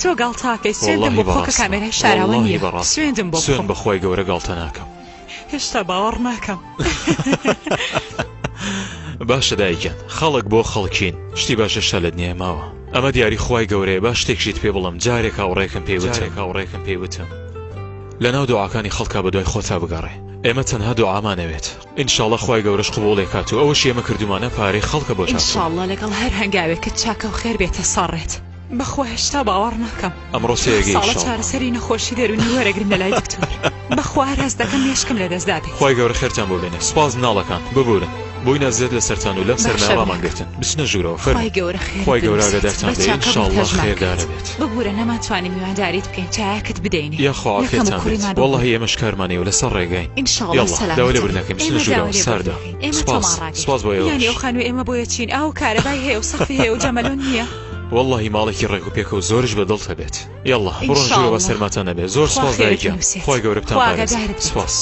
تۆ گاڵتاکەی سوێندم وەڵاهی بۆ بخۆ کە بەڕاستمە کامێرای شاراوە وەڵاهی نییە بەڕاستمە سوێندم بۆ سوێند بخۆ بە خوای گەورە گاڵتە ناکەم. هێشتا باوەڕ ناکەم. باشە دایک گیان خەڵک بۆ خەڵکین شتی باش هێشتا لە دنیای ماوە ئەمە دیاری خوای گەورەیە با شتێکشیت پێ بڵێم جارێک هاوڕێکم پێی وتم جارێک هاوڕێکم پێی وتم لەناو دوعاکانی خەڵکا بەدوای خۆتا بگەڕێ ئێمە تەنها دوعامان ئەوێت ئینشاڵڵا خوای گەورەش قبوڵی کات و ئەوەشی ئێمە کردومانە پارەی خەڵکە بۆ چاکبوون. ئینشاڵڵا لەگەڵ هەر هەنگاوێکت چاکە و خێر بێتە سەر ڕێت. بەخوا هێشتا باوەڕ ناکەم. ئەمڕۆ سێیەگەی ساڵە ئینشاڵڵا. چارەسەری نەخۆشی دەروونی وەرەگرم لەلای دکتۆر. بەخوا هەر هەست دەکەم مێشکم لەدەست دابێت. خوای گەورە خێرتان بۆ بێنێ. سوپاس مناڵەکان. ببورن. بووینە زێد لەسەرتان و لەم باشە سەرمایە ڕامان براکەم. گرتن. بچنە ژوورەوە فەرموون. خوای گەورە خێرت خوای گەورە بنووسێت. ئاگادارتان بە بێ چاکە بوویت ئینشاڵڵا هەژمار خێردار کات. ئەبێت. ببورە نەمانتوانی میوانداریت بکەین چایەکت بدەینێ. یاخوا لە کەم و عافیەتتان بێت. کوڕیمان ببورە. وەڵاهی ئێمەش کارمان هەیە و لەسەر ڕێگاین. ان شاء اللە یەڵڵا داوای سەلامەتە لێبوردن بن ئەکەین بچنە ئێمە ژوورەوە داوای لێبوردن ساردە. ئەکەین ئێمە سوپاس تۆمان ڕاگەیشت سوپاس بۆ یانی ئێوەش. ئەو خانووی ئێمە بۆیە چین ئاو و کارەبای هەیە و سەقفی هەیە و جەمەلۆن نییە. وەڵاهی ماڵێکی ڕێک و پێکە و زۆریش بە دڵتە بێت. یەڵڵا ان بڕۆن شاء ژوورەوە اللە سەرماتان نەبێ زۆر خوا سوپاس خێرت دایک گیان بنووسێت خوای گەورە خوا بتانپارێزێ ئاگادارت بێت. سوپاس.